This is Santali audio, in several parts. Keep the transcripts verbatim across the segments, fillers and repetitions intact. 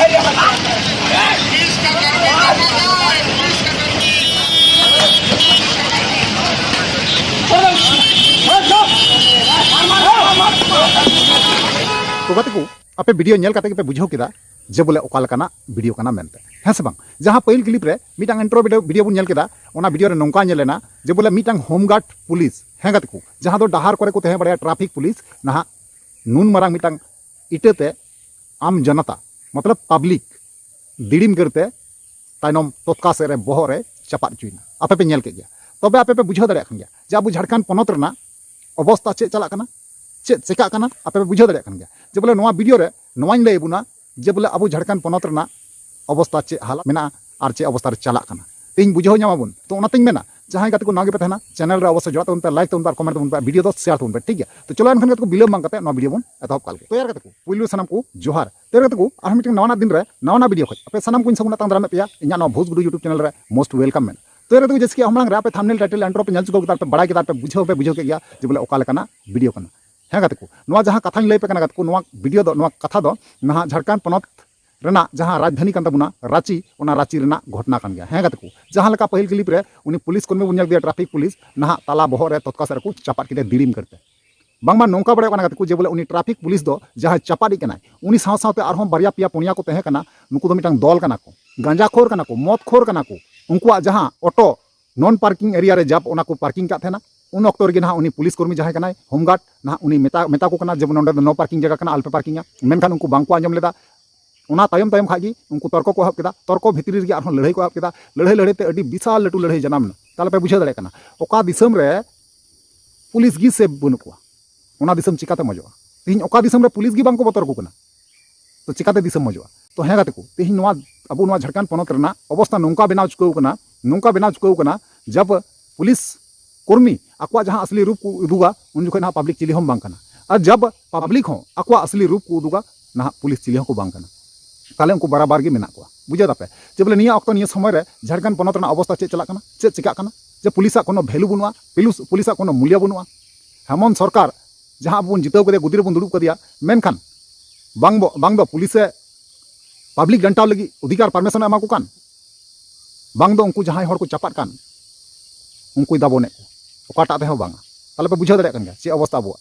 ᱛᱚ ᱜᱟᱛᱮ ᱠᱚ, ᱟᱯᱮ ᱵᱷᱤᱰᱤᱭᱳ ᱧᱮᱞ ᱠᱟᱛᱮ ᱜᱮᱯᱮ ᱵᱩᱡᱷᱟᱹᱣ ᱠᱮᱫᱟ ᱡᱮ ᱵᱚᱞᱮ ᱚᱠᱟ ᱞᱮᱠᱟᱱᱟᱜ ᱵᱷᱤᱰᱤᱭᱳ ᱠᱟᱱᱟ ᱢᱮᱱᱛᱮ, ᱦᱮᱸ ᱥᱮ ᱵᱟᱝ? ᱡᱟᱦᱟᱸ ᱯᱟᱹᱦᱤᱞ ᱠᱞᱤᱯ ᱨᱮ ᱢᱤᱫᱴᱟᱝ ᱤᱱᱴᱨᱳ ᱵᱷᱤᱰᱤᱭᱳ, ᱵᱷᱤᱰᱤᱭᱳ ᱵᱚᱱ ᱧᱮᱞ ᱠᱮᱫᱟ, ᱚᱱᱟ ᱵᱷᱤᱰᱤᱭᱳ ᱨᱮ ᱱᱚᱝᱠᱟ ᱧᱮᱞ ᱮᱱᱟ ᱡᱮ ᱵᱚᱞᱮ ᱢᱤᱫᱴᱟᱝ ᱦᱳᱢ ᱜᱟᱨᱰ ᱯᱩᱞᱤᱥ, ᱦᱮᱸ ᱜᱟᱛᱮ ᱠᱚ, ᱡᱟᱦᱟᱸ ᱫᱚ ᱰᱟᱦᱟᱨ ᱠᱚᱨᱮ ᱠᱚ ᱛᱟᱦᱮᱸ ᱵᱟᱲᱟᱭᱟ ᱴᱨᱟᱯᱷᱤᱠ ᱯᱩᱞᱤᱥ, ᱱᱟᱦᱟᱜ ᱱᱩᱱ ᱢᱟᱨᱟᱝ ᱢᱤᱫᱴᱟᱝ ᱤᱴᱟᱹ ᱛᱮ ᱟᱢ ᱡᱚᱱᱚᱛᱟ, ᱢᱚᱛᱞᱚᱵ ᱯᱟᱵᱽᱞᱤᱠ, ᱫᱤᱲᱤᱢ ᱜᱟᱹᱨ ᱛᱮ ᱛᱟᱭᱱᱚᱢ ᱛᱚᱛᱠᱟ ᱥᱮᱫ ᱨᱮ ᱵᱚᱦᱚᱜ ᱨᱮ ᱪᱟᱯᱟᱫ ᱦᱚᱪᱚᱭᱮᱱᱟ᱾ ᱟᱯᱮ ᱯᱮ ᱧᱮᱞ ᱠᱮᱫ ᱜᱮᱭᱟ᱾ ᱛᱚᱵᱮ ᱟᱯᱮ ᱯᱮ ᱵᱩᱡᱷᱟᱹᱣ ᱫᱟᱲᱮᱭᱟᱜ ᱠᱟᱱ ᱜᱮᱭᱟ ᱡᱮ ᱟᱵᱚ ᱡᱷᱟᱲᱠᱷᱚᱸᱰ ᱯᱚᱱᱚᱛ ᱨᱮᱱᱟᱜ ᱚᱵᱚᱥᱛᱟ ᱪᱮᱫ ᱪᱟᱞᱟᱜ ᱠᱟᱱᱟ, ᱪᱮᱫ ᱪᱮᱠᱟᱜ ᱠᱟᱱᱟ, ᱟᱯᱮ ᱯᱮ ᱵᱩᱡᱷᱟᱹᱣ ᱫᱟᱲᱮᱭᱟᱜ ᱠᱟᱱ ᱜᱮᱭᱟ᱾ ᱡᱮ ᱵᱚᱞᱮ ᱱᱚᱣᱟ ᱵᱷᱤᱰᱤᱭᱳ ᱨᱮ ᱱᱚᱣᱟᱧ ᱞᱟᱹᱭ ᱟᱵᱚᱱᱟ ᱡᱮ ᱵᱚᱞᱮ ᱟᱵᱚ ᱡᱷᱟᱲᱠᱷᱚᱸᱰ ᱯᱚᱱᱚᱛ ᱨᱮᱱᱟᱜ ᱚᱵᱚᱥᱛᱟ ᱪᱮᱫ ᱦᱟᱞ ᱢᱮᱱᱟᱜᱼᱟ ᱟᱨ ᱪᱮᱫ ᱚᱵᱚᱥᱛᱟ ᱨᱮ ᱪᱟᱞᱟᱜ ᱠᱟᱱᱟ, ᱛᱮᱦᱮᱧ ᱵᱩᱡᱷᱟᱹᱣ ᱧᱟᱢᱟᱵᱚᱱ᱾ ᱛᱚ ᱚᱱᱟᱛᱮᱧ ᱢᱮᱱᱟ, ᱡᱟᱦᱟᱸᱭ ᱜᱟᱛᱮ ᱠᱚ ᱱᱟᱣᱟ ᱜᱮᱯᱮ ᱛᱟᱦᱮᱱᱟ, ᱪᱮᱱᱮᱞ ᱨᱮ ᱚᱵᱚᱥᱥᱳᱭ ᱡᱚᱲᱟᱜ ᱛᱟᱵᱚᱱ ᱯᱮ, ᱞᱟᱭᱤᱠ ᱛᱟᱵᱚᱱ ᱯᱮ ᱟᱨ ᱠᱚᱢᱮᱱᱴ ᱛᱟᱵᱚᱱ ᱯᱮ, ᱵᱷᱤᱰᱤᱭᱳ ᱫᱚ ᱥᱮᱭᱟᱨ ᱛᱟᱵᱚᱱ ᱯᱮ, ᱴᱷᱤᱠ ᱜᱮᱭᱟ? ᱛᱚ ᱪᱚᱞᱚ ᱮᱱᱠᱷᱟᱱ ᱜᱟᱛᱮ ᱠᱚ, ᱵᱤᱞᱚᱢ ᱵᱟᱝ ᱠᱟᱛᱮ ᱱᱚᱣᱟ ᱵᱷᱤᱰᱤᱭᱳ ᱵᱚᱱ ᱮᱛᱚᱦᱚᱵ ᱠᱟᱜ ᱞᱮᱜᱮ᱾ ᱛᱚ ᱭᱟᱨ ᱜᱟᱛᱮ ᱠᱚ, ᱯᱩᱭᱞᱩ ᱥᱟᱱᱟᱢ ᱠᱚ ᱡᱚᱦᱟᱨ᱾ ᱛᱚ ᱭᱟᱨ ᱜᱟᱛᱮ ᱠᱚ, ᱟᱨᱦᱚᱸ ᱢᱤᱫᱴᱮᱱ ᱱᱟᱣᱟᱱᱟᱜ ᱫᱤᱱ ᱨᱮ ᱱᱟᱣᱟᱱᱟᱜ ᱵᱷᱤᱰᱤᱭᱳ ᱠᱷᱚᱡ ᱟᱯᱮ ᱥᱟᱱᱟᱢ ᱠᱚᱧ ᱥᱟᱹᱜᱩᱱ ᱟᱛᱟᱝ ᱫᱟᱨᱟᱢᱮᱫ ᱯᱮᱭᱟ ᱤᱧᱟᱹᱜ ᱱᱚᱣᱟ ᱵᱷᱳᱡᱽ ᱜᱩᱰᱩ YouTube ᱪᱮᱱᱮᱞ ᱨᱮ most welcome ᱢᱮᱱ᱾ ᱛᱚ ᱭᱟᱨ ᱜᱟᱛᱮ ᱠᱚ, ᱡᱮᱭᱥᱮ ᱠᱤ ᱟᱨᱦᱚᱸ ᱢᱟᱲᱟᱝ ᱨᱮ ᱟᱯᱮ ᱛᱷᱟᱢᱵᱱᱮᱞ, ᱴᱟᱭᱴᱮᱞ, ᱤᱱᱴᱨᱳ ᱯᱮ ᱧᱮᱞ ᱪᱩᱠᱟᱹᱣ ᱠᱮᱫᱟ, ᱯᱮ ᱵᱟᱲᱟᱭ ᱠᱮᱫᱟ, ᱯᱮ ᱵᱩᱡᱷᱟᱹᱣ ᱯᱮ ᱵᱩᱡᱷᱟᱹᱣ ᱠᱮᱫ ᱜᱮᱭᱟ ᱡᱮ ᱵᱚᱞᱮ ᱚᱠᱟ ᱞᱮᱠᱟᱱᱟᱜ ᱵᱷᱤᱰᱤᱭᱳ ᱠᱟᱱᱟ᱾ ᱦᱮᱸ ᱜᱟᱛᱮ ᱠᱚ, ᱱᱚᱣᱟ ᱡᱟᱦᱟᱸ ᱠᱟᱛᱷᱟᱧ ᱞᱟᱹᱭ ᱟᱯᱮ ᱠᱟᱱᱟ ᱜᱟᱛᱮ ᱠᱚ, ᱱᱚᱣᱟ ᱵᱷᱤᱰᱤᱭᱳ ᱫᱚ, ᱱᱚᱣᱟ ᱠᱟᱛᱷᱟ ᱫᱚ ᱱᱟᱦᱟᱜ ᱡᱷᱟᱲᱠᱷᱚᱸᱰ ᱯᱚᱱᱚᱛ ᱨᱮᱱᱟᱜ ᱡᱟᱦᱟᱸ ᱨᱟᱡᱽᱫᱷᱟᱱᱤ ᱠᱟᱱ ᱛᱟᱵᱚᱱᱟ ᱨᱟᱸᱪᱤ, ᱚᱱᱟ ᱨᱟᱸᱪᱤ ᱨᱮᱱᱟᱜ ᱜᱷᱚᱴᱱᱟ ᱠᱟᱱ ᱜᱮᱭᱟ᱾ ᱦᱮᱸ ᱜᱟᱛᱮ ᱠᱚ, ᱡᱟᱦᱟᱸ ᱞᱮᱠᱟ ᱯᱟᱹᱦᱤᱞ ᱠᱞᱤᱯ ᱨᱮ ᱩᱱᱤ ᱯᱩᱞᱤᱥ ᱠᱚᱨᱢᱤ ᱵᱚᱱ ᱧᱮᱞ ᱠᱮᱫᱮᱭᱟ, ᱴᱨᱟᱯᱷᱤᱠ ᱯᱩᱞᱤᱥ, ᱱᱟᱦᱟᱜ ᱛᱟᱞᱟ ᱵᱚᱦᱚᱜ ᱨᱮ ᱛᱚᱛᱠᱟ ᱥᱮᱫ ᱨᱮᱠᱚ ᱪᱟᱯᱟᱫ ᱠᱮᱫᱮᱭᱟ ᱫᱤᱲᱤᱢ ᱠᱟᱹᱨᱛᱮ᱾ ᱵᱟᱝᱢᱟ ᱱᱚᱝᱠᱟ ᱵᱟᱲᱟᱭᱚᱜ ᱠᱟᱱᱟ ᱜᱟᱛᱮ ᱠᱚ, ᱡᱮ ᱵᱚᱞᱮ ᱩᱱᱤ ᱴᱨᱟᱯᱷᱤᱠ ᱯᱩᱞᱤᱥ ᱫᱚ ᱡᱟᱦᱟᱸᱭ ᱪᱟᱯᱟᱫ ᱤᱡ ᱠᱟᱱᱟᱭ, ᱩᱱᱤ ᱥᱟᱶ ᱥᱟᱶᱛᱮ ᱟᱨᱦᱚᱸ ᱵᱟᱨᱭᱟ ᱯᱮᱭᱟ ᱯᱩᱱᱭᱟ ᱠᱚ ᱛᱟᱦᱮᱸ ᱠᱟᱱᱟ, ᱱᱩᱠᱩ ᱫᱚ ᱢᱤᱫᱴᱟᱝ ᱫᱚᱞ ᱠᱟᱱᱟ ᱠᱚ, ᱜᱟᱸᱡᱟ ᱠᱷᱳᱨ ᱠᱟᱱᱟ ᱠᱚ, ᱢᱚᱫ ᱠᱷᱳᱨ ᱠᱟᱱᱟ ᱠᱚ᱾ ᱩᱱᱠᱩᱣᱟᱜ ᱡᱟᱦᱟᱸ ᱚᱴᱳ ᱱᱚᱱ ᱯᱟᱨᱠᱤᱝ ᱮᱨᱤᱭᱟ ᱨᱮ ᱡᱟᱵ ᱚᱱᱟ ᱠᱚ ᱯᱟᱨᱠᱤᱝ ᱠᱟᱜ ᱛᱟᱦᱮᱱᱟ, ᱩᱱ ᱚᱠᱛᱚ ᱨᱮᱜᱮ ᱱᱟᱦᱟᱜ ᱩᱱᱤ ᱯᱩᱞᱤᱥ ᱠᱚᱨᱢᱤ ᱡᱟᱦᱟᱸᱭ ᱠᱟᱱᱟᱭ, ᱦᱳᱢ ᱜᱟᱨᱰ, ᱱᱟᱦᱟᱜ ᱩᱱᱤ ᱢᱮᱛᱟ, ᱢᱮᱛᱟ ᱠᱚ ᱠᱟᱱᱟ ᱡᱮ ᱱᱚᱸᱰᱮ ᱫᱚ ᱱᱳ ᱯᱟᱨᱠᱤᱝ ᱡᱟᱭᱜᱟ ᱠᱟᱱᱟ, ᱟᱞᱚᱯᱮ ᱯᱟᱨᱠᱤᱝᱟ᱾ ᱢᱮᱱᱠᱷᱟᱱ ᱩᱱᱠᱩ ᱵᱟᱝᱠᱚ ᱟᱸᱡᱚᱢ ᱞᱮᱫᱟ᱾ ᱚᱱᱟ ᱛᱟᱭᱚᱢ ᱛᱟᱭᱚᱢ ᱠᱷᱟᱡ ᱜᱮ ᱩᱱᱠᱩ ᱛᱚᱨᱠᱚ ᱠᱚ ᱮᱦᱚᱵ ᱠᱮᱫᱟ᱾ ᱛᱚᱨᱠᱚ ᱵᱷᱤᱛᱨᱤ ᱨᱮᱜᱮ ᱟᱨᱦᱚᱸ ᱞᱟᱹᱲᱦᱟᱹᱭ ᱠᱚ ᱮᱦᱚᱵ ᱠᱮᱫᱟ᱾ ᱞᱟᱹᱲᱦᱟᱹᱭ ᱞᱟᱹᱲᱦᱟᱹᱭ ᱛᱮ ᱟᱹᱰᱤ ᱵᱤᱥᱟᱞ ᱞᱟᱹᱴᱩ ᱞᱟᱹᱲᱦᱟᱹᱭ ᱡᱟᱱᱟᱢ ᱮᱱᱟ᱾ ᱛᱟᱦᱞᱮ ᱯᱮ ᱵᱩᱡᱷᱟᱹᱣ ᱫᱟᱲᱮᱭᱟᱜ ᱠᱟᱱᱟ, ᱚᱠᱟ ᱫᱤᱥᱚᱢ ᱨᱮ ᱯᱩᱞᱤᱥ ᱜᱮ ᱥᱮᱯ ᱵᱟᱹᱱᱩᱜ ᱠᱚᱣᱟ, ᱚᱱᱟ ᱫᱤᱥᱚᱢ ᱪᱤᱠᱟᱛᱮ ᱢᱚᱡᱚᱜᱼᱟ? ᱛᱮᱦᱮᱧ ᱚᱠᱟ ᱫᱤᱥᱚᱢ ᱨᱮ ᱯᱩᱞᱤᱥ ᱜᱮ ᱵᱟᱝ ᱠᱚ ᱵᱚᱛᱚᱨ ᱟᱠᱚ ᱠᱟᱱᱟ, ᱛᱚ ᱪᱤᱠᱟᱛᱮ ᱫᱤᱥᱚᱢ ᱢᱚᱡᱚᱜᱼᱟ? ᱛᱚ ᱦᱮᱸ ᱜᱟᱛᱮ ᱠᱚ, ᱛᱮᱦᱮᱧ ᱱᱚᱣᱟ ᱟᱵᱚ ᱱᱚᱣᱟ ᱡᱷᱟᱲᱠᱷᱚᱸᱰ ᱯᱚᱱᱚᱛ ᱨᱮᱱᱟᱜ ᱚᱵᱚᱥᱛᱟ ᱱᱚᱝᱠᱟ ᱵᱮᱱᱟᱣ ᱪᱩᱠᱟᱹᱣ ᱠᱟᱱᱟ, ᱱᱚᱝᱠᱟ ᱵᱮᱱᱟᱣ ᱪᱩᱠᱟᱹᱣ ᱠᱟᱱᱟ, ᱡᱟᱵ ᱯᱩᱞᱤᱥ ᱠᱚᱨᱢᱤ ᱟᱠᱚᱣᱟᱜ ᱡᱟᱦᱟᱸ ᱟᱥᱞᱤ ᱨᱩᱯ ᱠᱚ ᱩᱫᱩᱜᱟ, ᱩᱱ ᱡᱚᱠᱷᱚᱱ ᱱᱟᱦᱟᱜ ᱯᱟᱵᱽᱞᱤᱠ ᱪᱤᱞᱤ ᱦᱚᱸ ᱵᱟᱝ ᱠᱟᱱᱟ᱾ ᱟᱨ ᱡᱟᱵ ᱯᱟᱵᱽᱞᱤᱠ ᱦᱚᱸ ᱟᱠᱚᱣᱟᱜ ᱟᱥᱞᱤ ᱨᱩᱯ ᱠᱚ ᱩᱫᱩᱜᱟ, ᱱᱟᱦᱟᱜ ᱯᱩᱞᱤᱥ ᱪᱤᱞᱤ ᱦᱚᱸᱠᱚ ᱵᱟᱝ ᱠᱟᱱᱟ᱾ ᱛᱟᱦᱞᱮ ᱩᱱᱠᱩ ᱵᱟᱨᱟᱵᱟᱨ ᱜᱮ ᱢᱮᱱᱟᱜ ᱠᱚᱣᱟ᱾ ᱵᱩᱡᱷᱟᱹᱣ ᱫᱟᱯᱮ ᱡᱮ ᱵᱚᱞᱮ ᱱᱤᱭᱟᱹ ᱚᱠᱛᱚ, ᱱᱤᱭᱟᱹ ᱥᱚᱢᱚᱭ ᱨᱮ ᱡᱷᱟᱲᱠᱷᱚᱸᱰ ᱯᱚᱱᱚᱛ ᱨᱮᱱᱟᱜ ᱚᱵᱚᱥᱛᱟ ᱪᱮᱫ ᱪᱟᱞᱟᱜ ᱠᱟᱱᱟ, ᱪᱮᱫ ᱪᱤᱠᱟᱜ ᱠᱟᱱᱟ, ᱡᱮ ᱯᱩᱞᱤᱥᱟᱜ ᱠᱳᱱᱳ ᱵᱷᱮᱞᱩ ᱵᱟᱹᱱᱩᱜᱼᱟ, ᱯᱩᱞᱤᱥ, ᱯᱩᱞᱤᱥᱟᱜ ᱠᱳᱱᱳ ᱢᱩᱞᱞᱚ ᱵᱟᱹᱱᱩᱜᱼᱟ᱾ ᱦᱮᱢᱚᱱᱛ ᱥᱚᱨᱠᱟᱨ ᱡᱟᱦᱟᱸ ᱟᱵᱚ ᱵᱚᱱ ᱡᱤᱛᱟᱹᱣ ᱠᱮᱫᱮᱭᱟ, ᱜᱚᱫᱤ ᱨᱮᱵᱚᱱ ᱫᱩᱲᱩᱵ ᱠᱟᱫᱮᱭᱟ, ᱢᱮᱱᱠᱷᱟᱱ ᱵᱟᱝ ᱵᱚ-, ᱵᱟᱝ ᱫᱚ ᱯᱩᱞᱤᱥᱮ ᱯᱟᱵᱽᱞᱤᱠ ᱰᱟᱱᱴᱟᱣ ᱞᱟᱹᱜᱤᱫ ᱚᱫᱷᱤᱠᱟᱨ ᱯᱟᱨᱢᱤᱥᱚᱱ ᱮ ᱮᱢᱟ ᱠᱚ ᱠᱟᱱ, ᱵᱟᱝ ᱫᱚ ᱩᱱᱠᱩ ᱡᱟᱦᱟᱸᱭ ᱦᱚᱲ ᱠᱚ ᱪᱟᱯᱟᱫ ᱠᱟᱱ ᱩᱱᱠᱩᱭ ᱫᱟᱵᱚᱱᱮᱫ ᱠᱚ, ᱚᱠᱟᱴᱟᱜ ᱛᱮᱦᱚᱸ ᱵᱟᱝᱟ᱾ ᱛᱟᱦᱞᱮ ᱯᱮ ᱵᱩᱡᱷᱟᱹᱣ ᱫᱟᱲᱮᱭᱟᱜ ᱠᱟᱱ ᱜᱮᱭᱟ ᱪᱮᱫ ᱚᱵᱚᱥᱛᱟ ᱟᱵᱚᱣᱟᱜ᱾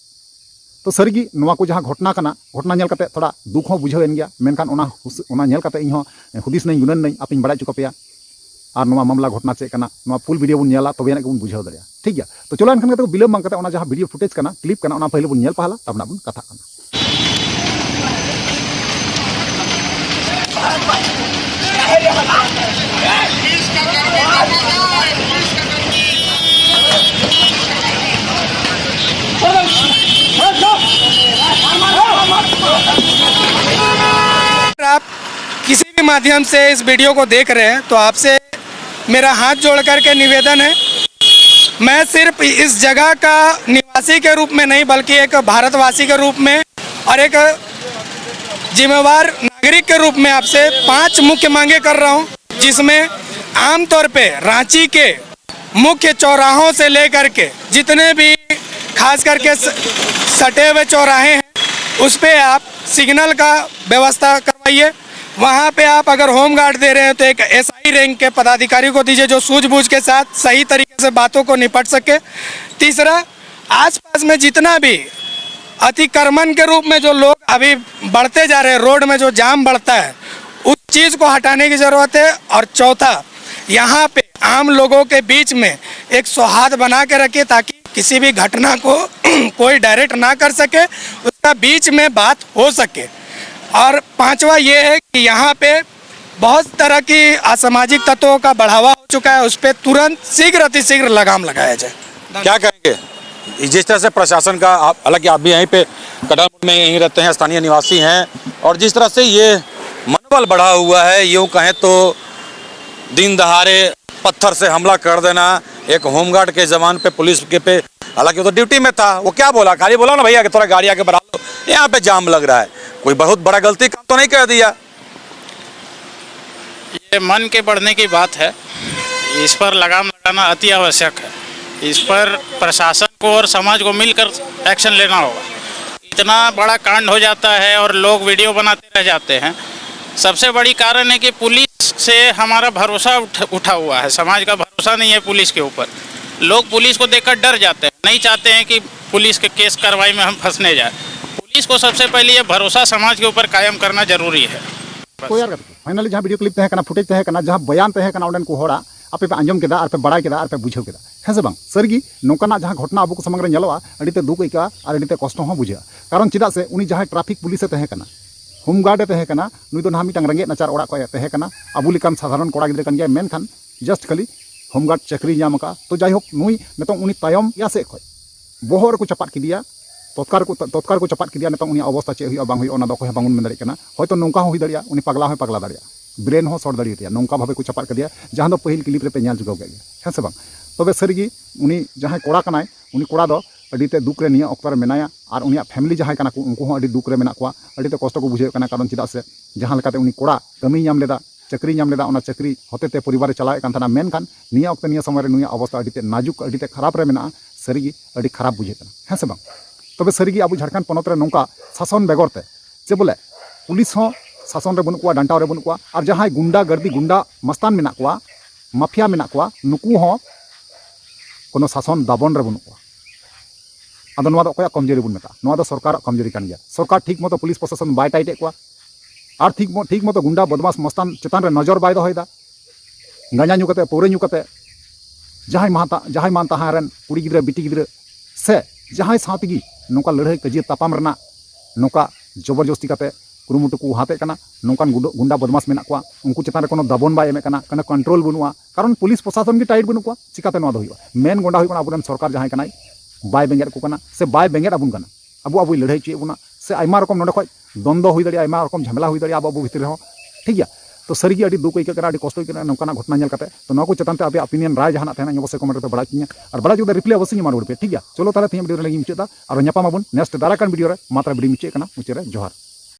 ᱛᱚ ᱥᱟᱹᱨᱤᱜᱮ ᱱᱚᱣᱟ ᱠᱚ ᱡᱟᱦᱟᱸ ᱜᱷᱚᱴᱚᱱᱟ ᱠᱟᱱᱟ, ᱜᱷᱚᱴᱚᱱᱟ ᱧᱮᱞ ᱠᱟᱛᱮ ᱛᱷᱚᱲᱟ ᱫᱩᱠ ᱦᱚᱸ ᱵᱩᱡᱷᱟᱹᱣ ᱮᱱ ᱜᱮᱭᱟ, ᱢᱮᱱᱠᱷᱟᱱ ᱚᱱᱟ ᱦᱩᱥ-, ᱚᱱᱟ ᱧᱮᱞ ᱠᱟᱛᱮ ᱤᱧ ᱦᱚᱸ ᱦᱩᱫᱤᱥ ᱱᱟᱹᱧ, ᱜᱩᱱᱟᱹᱱ ᱱᱟᱹᱧ, ᱟᱯᱮᱧ ᱵᱟᱲᱟᱭ ᱦᱚᱪᱚ ᱠᱟᱯᱮᱭᱟ᱾ ᱟᱨ ᱱᱚᱣᱟ ᱢᱟᱢᱞᱟ ᱜᱷᱚᱴᱚᱱᱟ ᱪᱮᱫ ᱠᱟᱱᱟ, ᱱᱚᱣᱟ full video ᱵᱚᱱ ᱧᱮᱞᱟ, ᱛᱚᱵᱮ ᱟᱹᱱᱤᱡ ᱜᱮᱵᱚᱱ ᱵᱩᱡᱷᱟᱹᱣ ᱫᱟᱲᱮᱭᱟᱜᱼᱟ, ᱴᱷᱤᱠ ᱜᱮᱭᱟ? ᱛᱚ ᱪᱚᱞᱚ ᱮᱱᱠᱷᱟᱱ ᱠᱟᱛᱮ ᱵᱤᱞᱚᱢ ᱵᱟᱝ ᱠᱟᱛᱮ ᱚᱱᱟ ᱡᱟᱦᱟᱸ video footage ᱠᱟᱱᱟ, clip ᱠᱟᱱᱟ, ᱚᱱᱟ ᱯᱟᱹᱦᱤᱞ ᱵᱚᱱ ᱧᱮᱞ ᱯᱟᱦᱞᱟ, ᱛᱟᱨᱯᱚᱨᱮ ᱵᱚᱱ ᱠᱟᱛᱷᱟᱜ ᱠᱟᱱᱟ᱾ अगर आप किसी भी माध्यम से इस वीडियो को देख रहे हैं तो आपसे मेरा हाथ जोड़ करके निवेदन है, मैं सिर्फ इस जगह का निवासी के रूप में नहीं बल्कि एक भारतवासी के रूप में और एक जिम्मेवार नागरिक के रूप में आपसे पांच मुख्य मांगे कर रहा हूं, जिसमें आमतौर पे रांची के मुख्य चौराहों से लेकर के जितने भी खास करके स-, सटे हुए चौराहे हैं, उस पे आप सिग्नल का व्यवस्था करवाइए। वहाँ पे आप अगर होमगार्ड दे रहे हैं तो एक एसआई रैंक के पदाधिकारी को दीजिए जो सूझबूझ के साथ सही तरीके से बातों को निपट सके। तीसरा, आसपास में जितना भी अतिक्रमण के रूप में जो लोग अभी बढ़ते जा रहे हैं, रोड में जो जाम बढ़ता है, उस चीज़ को हटाने की ज़रूरत है। और चौथा, यहाँ पे आम लोगों के बीच में एक सौहार्द बना के रखिए ताकि किसी भी घटना को कोई डायरेक्ट ना कर सके, उसका बीच में बात हो सके। और पांचवा ये है कि यहाँ पे बहुत तरह की असामाजिक तत्वों का बढ़ावा हो चुका है, उस पर तुरंत शीघ्र अतिशीघ्र लगाम लगाया जाए। क्या कहेंगे? जिस तरह से प्रशासन का, आप, हालांकि आप भी यहीं पे कटारमोड़ में यहीं रहते हैं, स्थानीय निवासी हैं, और जिस तरह से ये मनोबल बढ़ा हुआ है, यूं कहें तो दिन दहाड़े पत्थर से हमला कर देना, एक होमगार्ड के जवान पे, पुलिस के पे, हालांकि वो तो ड्यूटी में था, वो क्या बोला? खाली बोला ना, "भैया कि थोड़ा गाड़ी आगे बढ़ा लो, यहाँ पे जाम लग रहा है।" कोई बहुत बड़ा गलती काम तो नहीं कर दिया। ये मन के बढ़ने की बात है, इस पर लगाम लगाना अति आवश्यक है। इस पर प्रशासन को और समाज को मिलकर एक्शन लेना होगा। इतना बड़ा कांड हो जाता है और लोग वीडियो बनाते रह जाते हैं, सबसे बड़ी कारण है कि पुलिस से हमारा भरोसा उठ, उठा हुआ है। समाज का भरोसा नहीं है पुलिस के ऊपर। लोग पुलिस को देखकर डर जाते हैं, नहीं चाहते हैं कि पुलिस के केस कार्रवाई में हम फंसने जाए। पुलिस को सबसे पहले ये भरोसा समाज के ऊपर कायम करना जरूरी है। ᱠᱚᱭᱟᱨ ᱠᱟᱛᱮ ᱯᱷᱟᱭᱱᱟᱞᱤ ᱡᱟᱦᱟᱸ ᱵᱷᱤᱰᱤᱭᱳ ᱠᱞᱤᱯ ᱛᱟᱦᱮᱸ ᱠᱟᱱᱟ, ᱯᱷᱩᱴᱮᱡᱽ ᱛᱟᱦᱮᱸ ᱠᱟᱱᱟ, ᱡᱟᱦᱟᱸ ᱵᱚᱭᱟᱱ ᱛᱟᱦᱮᱸ ᱠᱟᱱᱟ ᱚᱸᱰᱮᱱ ᱠᱚ ᱦᱚᱲᱟᱜ, ᱟᱯᱮ ᱯᱮ ᱟᱸᱡᱚᱢ ᱠᱮᱫᱟ ᱟᱨ ᱯᱮ ᱵᱟᱲᱟᱭ ᱠᱮᱫᱟ ᱟᱨ ᱯᱮ ᱵᱩᱡᱷᱟᱹᱣ ᱠᱮᱫᱟ, ᱦᱮᱸ ᱥᱮ ᱵᱟᱝ? ᱥᱟᱹᱨᱤᱜᱮ ᱱᱚᱝᱠᱟᱱᱟᱜ ᱡᱟᱦᱟᱸ ᱜᱷᱚᱴᱚᱱᱟ ᱟᱵᱚ ᱠᱚ ᱥᱟᱢᱟᱝ ᱨᱮ ᱧᱮᱞᱚᱜᱼᱟ, ᱟᱹᱰᱤᱛᱮ ᱫᱩᱠ ᱟᱹᱭᱠᱟᱹᱜᱼᱟ ᱟᱨ ᱟᱹᱰᱤᱛᱮ ᱠᱚᱥᱴᱚ ᱦᱚᱸ ᱵᱩᱡᱷᱟᱹᱜᱼᱟ᱾ ᱠᱟᱨᱚᱱ ᱪᱮᱫᱟᱜ ᱥᱮ ᱩᱱᱤ ᱡᱟᱦᱟᱸᱭ ᱴᱨᱟᱯᱷᱤᱠ ᱯᱩᱞᱤᱥᱮ ᱛᱟᱦᱮᱸ ᱠᱟᱱᱟ, ᱦᱳᱢᱜᱟᱨᱰᱮ ᱛᱟᱦᱮᱸ ᱠᱟᱱᱟ, ᱱᱩᱭ ᱫᱚ ᱱᱟᱦᱟᱜ ᱢᱤᱫᱴᱟᱝ ᱨᱮᱸᱜᱮᱡ ᱱᱟᱪᱟᱨ ᱚᱲᱟᱜ ᱠᱷᱚᱱ ᱮ ᱛᱟᱦᱮᱸ ᱠᱟᱱᱟ, ᱟᱵᱚ ᱞᱮᱠᱟᱱ ᱥᱟᱫᱷᱟᱨᱚᱱ ᱠᱚᱲᱟ ᱜᱤᱫᱽᱨᱟᱹ ᱠᱟᱱ ᱜᱮᱭᱟᱭ, ᱢᱮᱱᱠᱷᱟᱱ ᱡᱟᱥᱴ ᱠᱷᱟᱹᱞᱤ ᱦᱳᱢᱜᱟᱨᱰ ᱪᱟᱹᱠᱨᱤ ᱧᱟᱢ ᱟᱠᱟᱫᱼᱟ᱾ ᱛᱚ ᱡᱟᱭᱦᱳᱠ, ᱱᱩᱭ ᱱᱤᱛᱚᱝ ᱩᱱᱤ ᱛᱟᱭᱚᱢ ᱤᱭᱟ ᱥᱮᱫ ᱠᱷᱚᱱ ᱵᱚᱦᱚᱜ ᱨᱮᱠᱚ ᱪᱟᱯᱟᱫ ᱠᱮᱫᱮᱭᱟ, ᱛᱚᱛᱠᱟᱨ ᱠᱚ ᱛᱚᱛᱠᱟᱨ ᱠᱚ ᱪᱟᱯᱟᱫ ᱠᱮᱫᱮᱭᱟ᱾ ᱱᱤᱛᱚᱝ ᱩᱱᱤᱭᱟᱜ ᱚᱵᱚᱥᱛᱟ ᱪᱮᱫ ᱦᱩᱭᱩᱜᱼᱟ ᱵᱟᱝ ᱦᱩᱭᱩᱜᱼᱟ, ᱚᱱᱟ ᱫᱚ ᱚᱠᱚᱭ ᱦᱚᱸ ᱵᱟᱝᱵᱚᱱ ᱢᱮᱱ ᱫᱟᱲᱮᱭᱟᱜ ᱠᱟᱱᱟ᱾ ᱦᱚᱭᱛᱳ ᱱᱚᱝᱠᱟ ᱦᱚᱸ ᱦᱩᱭ ᱫᱟᱲᱮᱭᱟᱜᱼᱟ, ᱩᱱᱤ ᱯᱟᱜᱽᱞᱟ ᱦᱚᱸᱭ ᱯᱟᱜᱽᱞᱟ ᱫᱟᱲᱮᱭᱟᱜᱼᱟ, ᱵᱨᱮᱱ ᱦᱚᱸ ᱥᱚᱴ ᱫᱟᱲᱮᱭᱟᱛᱟᱭᱟ᱾ ᱱᱚᱝᱠᱟ ᱵᱷᱟᱵᱮ ᱠᱚ ᱪᱟᱯᱟᱫ ᱠᱮᱫᱮᱭᱟ, ᱡᱟᱦᱟᱸ ᱫᱚ ᱯᱟᱹᱦᱤᱞ ᱠᱞᱤᱯ ᱨᱮᱯᱮ ᱧᱮᱞ ᱪᱩᱠᱟᱹᱣ ᱠᱮᱫ ᱜᱮᱭᱟ, ᱦᱮᱸ ᱥᱮ ᱵᱟᱝ? ᱛᱚᱵᱮ ᱥᱟᱹᱨᱤᱜᱮ ᱩᱱᱤ ᱡᱟᱦᱟᱸᱭ ᱠᱚᱲᱟ ᱠᱟᱱᱟᱭ, ᱩᱱᱤ ᱠᱚᱲᱟ ᱫᱚ ᱟᱹᱰᱤᱛᱮ ᱫᱩᱠ ᱨᱮ ᱱᱤᱭᱟᱹ ᱚᱠᱛᱚ ᱨᱮ ᱢᱮᱱᱟᱭᱟ, ᱟᱨ ᱩᱱᱤᱭᱟᱜ ᱯᱷᱮᱢᱤᱞᱤ ᱡᱟᱦᱟᱸᱭ ᱠᱟᱱᱟ ᱠᱚ, ᱩᱱᱠᱩ ᱦᱚᱸ ᱟᱹᱰᱤ ᱫᱩᱠ ᱨᱮ ᱢᱮᱱᱟᱜ ᱠᱚᱣᱟ, ᱟᱹᱰᱤᱛᱮ ᱠᱚᱥᱴᱚ ᱠᱚ ᱵᱩᱡᱷᱟᱹᱣᱮᱫ ᱠᱟᱱᱟ᱾ ᱠᱟᱨᱚᱱ ᱪᱮᱫᱟᱜ ᱥᱮ ᱡᱟᱦᱟᱸ ᱞᱮᱠᱟᱛᱮ ᱩᱱᱤ ᱠᱚᱲᱟ ᱠᱟᱹᱢᱤᱭ ᱧᱟᱢ ᱞᱮᱫᱟ, ᱪᱟᱹᱠᱨᱤ ᱧᱟᱢ ᱞᱮᱫᱟ, ᱚᱱᱟ ᱪᱟᱹᱠᱨᱤ ᱦᱚᱛᱮᱛᱮ ᱯᱚᱨᱤᱵᱟᱨᱮ ᱪᱟᱞᱟᱣᱮᱫ ᱠᱟᱱ ᱛᱟᱦᱮᱱᱟ, ᱢᱮᱱᱠᱷᱟᱱ ᱱᱤᱭᱟᱹ ᱚᱠᱛᱮ ᱱᱤᱭᱟᱹ ᱥᱚᱢᱚᱭ ᱨᱮ ᱱᱩᱭᱟᱜ ᱚᱵᱚᱥᱛᱟ ᱟᱹᱰᱤᱛᱮ ᱱᱟᱡᱩᱠ, ᱟᱹᱰᱤᱛᱮ ᱠᱷᱟᱨᱟᱯ ᱨᱮ ᱢᱮᱱᱟᱜᱼᱟ᱾ ᱥᱟᱹᱨᱤᱜᱮ ᱟᱹᱰᱤ ᱠᱷᱟᱨᱟᱯ ᱵᱩᱡᱷᱟᱹᱜ ᱠᱟᱱᱟ, ᱦᱮᱸ ᱥᱮ ᱵᱟᱝ? ᱛᱚᱵᱮ ᱥᱟᱹᱨᱤᱜᱮ ᱟᱵᱚ ᱡᱷᱟᱲᱠᱷᱚᱸᱰ ᱯᱚᱱᱚᱛ ᱨᱮ ᱱᱚᱝᱠᱟ ᱥᱟᱥᱚᱱ ᱵᱮᱜᱚᱨ ᱛᱮ, ᱪᱮ ᱵᱚᱞᱮ ᱯᱩᱞᱤᱥ ᱦᱚᱸ ᱥᱟᱥᱚᱱ ᱨᱮ ᱵᱟᱹᱱᱩᱜ ᱠᱚᱣᱟ, ᱰᱟᱱᱴᱟᱣ ᱨᱮ ᱵᱟᱹᱱᱩᱜ ᱠᱚᱣᱟ, ᱟᱨ ᱡᱟᱦᱟᱸᱭ ᱜᱩᱱᱰᱟ ᱜᱟᱨᱫᱤ, ᱜᱩᱱᱰᱟ ᱢᱟᱥᱛᱟᱱ ᱢᱮᱱᱟᱜ ᱠᱚᱣᱟ, ᱢᱟᱯᱷᱤᱭᱟ ᱢᱮᱱᱟᱜ ᱠᱚᱣᱟ, ᱱᱩᱠᱩ ᱦᱚᱸ ᱠᱳᱱᱳ ᱥᱟᱥᱚᱱ ᱫᱟᱵᱚᱱ ᱨᱮ ᱵᱟᱹᱱᱩᱜ ᱠᱚᱣᱟ᱾ ᱟᱫᱚ ᱱᱚᱣᱟ ᱫᱚ ᱚᱠᱚᱭᱟᱜ ᱠᱚᱢᱡᱩᱨᱤ ᱵᱚᱱ ᱢᱮᱛᱟᱜᱼᱟ? ᱱᱚᱣᱟ ᱫᱚ ᱥᱚᱨᱠᱟᱨᱟᱜ ᱠᱚᱢᱡᱩᱨᱤ ᱠᱟᱱ ᱜᱮᱭᱟ᱾ ᱥᱚᱨᱠᱟᱨ ᱴᱷᱤᱠ ᱢᱚᱛᱚ ᱯᱩᱞᱤᱥ ᱯᱨᱚᱥᱟᱥᱚᱱ ᱵᱟᱭ ᱴᱟᱭᱤᱴ ᱮᱫ ᱠᱚᱣᱟ, ᱟᱨ ᱴᱷᱤᱠ ᱢᱚ- ᱴᱷᱤᱠ ᱢᱚᱛᱚ ᱜᱩᱱᱰᱟ ᱵᱚᱫᱢᱟᱥ ᱢᱚᱥᱛᱟᱱ ᱪᱮᱛᱟᱱ ᱨᱮ ᱱᱚᱡᱚᱨ ᱵᱟᱭ ᱫᱚᱦᱚᱭᱮᱫᱟ᱾ ᱜᱟᱸᱡᱟ ᱧᱩ ᱠᱟᱛᱮ, ᱯᱟᱹᱣᱨᱟᱹ ᱧᱩ ᱠᱟᱛᱮ ᱡᱟᱦᱟᱸᱭ ᱢᱟᱱ ᱛᱟ- ᱡᱟᱦᱟᱸᱭ ᱢᱟᱱ ᱛᱟᱦᱟᱸ ᱨᱮᱱ ᱠᱩᱲᱤ ᱜᱤᱫᱽᱨᱟᱹ, ᱵᱤᱴᱤ ᱜᱤᱫᱽᱨᱟᱹ ᱥᱮ ᱡᱟᱦᱟᱸᱭ ᱥᱟᱶ ᱛᱮᱜᱮ ᱱᱚᱝᱠᱟ ᱞᱟᱹᱲᱦᱟᱹᱭ ᱠᱟᱹᱡᱤᱭᱟᱹ ᱛᱟᱯᱟᱢ ᱨᱮᱱᱟᱜ ᱱᱚᱝᱠᱟ ᱡᱚᱵᱚᱨᱡᱚᱥᱛᱤ ᱠᱟᱛᱮ ᱠᱩᱨᱩᱢᱩᱴᱩ ᱠᱚ ᱦᱟᱛᱮᱫ ᱠᱟᱱᱟ, ᱱᱚᱝᱠᱟᱱ ᱜᱩᱰᱟᱹ- ᱜᱩᱱᱰᱟ ᱵᱚᱫᱢᱟᱥ ᱢᱮᱱᱟᱜ ᱠᱚᱣᱟ, ᱩᱱᱠᱩ ᱪᱮᱛᱟᱱ ᱨᱮ ᱠᱳᱱᱳ ᱫᱟᱵᱚᱱ ᱵᱟᱭ ᱮᱢᱮᱫ ᱠᱟᱱᱟ, ᱠᱳᱱᱳ ᱠᱚᱱᱴᱨᱳᱞ ᱵᱟᱹᱱᱩᱜᱼᱟ᱾ ᱠᱟᱨᱚᱱ ᱯᱩᱞᱤᱥ ᱯᱨᱚᱥᱟᱥᱚᱱ ᱜᱮ ᱴᱟᱭᱤᱴ ᱵᱟᱹᱱᱩᱜ ᱠᱚᱣᱟ, ᱪᱤᱠᱟᱛᱮ ᱱᱚᱣᱟ ᱫᱚ ᱦᱩᱭᱩᱜᱼᱟ? ᱢᱮᱱ ᱜᱚᱸᱰᱟ ᱦᱩᱭᱩᱜ ᱠᱟᱱᱟ ᱟᱵᱚᱨᱮᱱ ᱥᱚᱨᱠᱟᱨ ᱡᱟᱦᱟᱸᱭ ᱠᱟᱱᱟᱭ, ᱵᱟᱭ ᱵᱮᱸᱜᱮᱫ ᱟᱠᱚ ᱠᱟᱱᱟ ᱥᱮ ᱵᱟᱭ ᱵᱮᱸᱜᱮᱫ ᱟᱵᱚᱱ ᱠᱟᱱᱟ᱾ ᱟᱵᱚ ᱟᱵᱚᱭ ᱞᱟᱹᱲᱦᱟᱹᱭ ᱦᱚᱪᱚᱭᱮᱫ ᱵᱚᱱᱟ, ᱥᱮ ᱟᱭᱢᱟ ᱨᱚᱠᱚᱢ ᱱᱚᱰᱮ ᱠᱷᱚᱡ ᱫᱚᱱᱫᱚ ᱦᱩᱭ ᱫᱟᱲᱮᱭᱟᱜᱼᱟ, ᱟᱭᱢᱟ ᱨᱚᱠᱚᱢ ᱡᱷᱟᱢᱮᱞᱟ ᱦᱩᱭ ᱫᱟᱲᱮᱭᱟᱜᱼᱟ ᱟᱵᱚ ᱟᱵᱚ ᱵᱷᱤᱛᱤᱨ ᱨᱮᱦᱚᱸ, ᱴᱷᱤᱠ ᱜᱮᱭᱟ? ᱛᱚ ᱥᱟᱹᱨᱤᱜᱮ ᱟᱹᱰᱤ ᱫᱩᱠ ᱟᱹᱭᱠᱟᱹᱜ ᱠᱟᱱᱟ, ᱟᱹᱰᱤ ᱠᱚᱥᱴᱚ ᱟᱹᱭᱠᱟᱹᱜ ᱠᱟᱱᱟ ᱱᱚᱝᱠᱟᱱᱟᱜ ᱜᱷᱚᱴᱚᱱᱟ ᱧᱮᱞ ᱠᱟᱛᱮ᱾ ᱛᱚ ᱱᱚᱣᱟ ᱠᱚ ᱪᱮᱛᱟᱱ ᱛᱮ ᱟᱯᱮᱭᱟᱜ ᱚᱯᱤᱱᱤᱭᱚᱱ, ᱨᱟᱭ ᱡᱟᱦᱟᱱᱟᱜ ᱛᱟᱦᱮᱱᱟ, ᱤᱧ ᱚᱵᱚᱥᱥᱳᱭ ᱠᱚᱢᱮᱱᱴ ᱨᱮᱯᱮ ᱵᱟᱲᱟᱭ ᱦᱚᱪᱚᱧᱟ, ᱟᱨ ᱵᱟᱲᱟᱭ ᱦᱚᱪᱚ ᱠᱟᱛᱮ ᱨᱤᱯᱞᱟᱭ ᱚᱵᱚᱥᱥᱳᱭ ᱤᱧ ᱮᱢᱟ ᱨᱩᱣᱟᱹᱲ ᱯᱮᱭᱟ, ᱴᱷᱤᱠ ᱜᱮᱭᱟ? ᱪᱚᱞᱚ ᱛᱟᱦᱚᱞᱮ ᱛᱮᱦᱮᱧ ᱵᱷᱤᱰᱤᱭᱳ ᱨᱮ ᱱᱚᱰᱮ ᱜᱤᱧ ᱢᱩᱪᱟᱹᱫ ᱮᱫᱟ, ᱟᱨᱚ ᱧᱟᱯᱟᱢ ᱟᱵᱚᱱ ᱱᱮᱠᱥᱴ ᱫᱟᱨᱟᱭ ᱠᱟᱱ ᱵᱷᱤᱰᱤᱭᱳ ᱨᱮ᱾ ᱢᱟ ᱛᱟᱦᱚᱞᱮ ᱵᱷᱤᱰᱤᱭᱳ ᱢᱩᱪᱟᱹᱫ ᱠᱟᱱᱟ, ᱢᱩᱪᱟᱹᱫ ᱨᱮ ᱡᱚᱦᱟᱨ᱾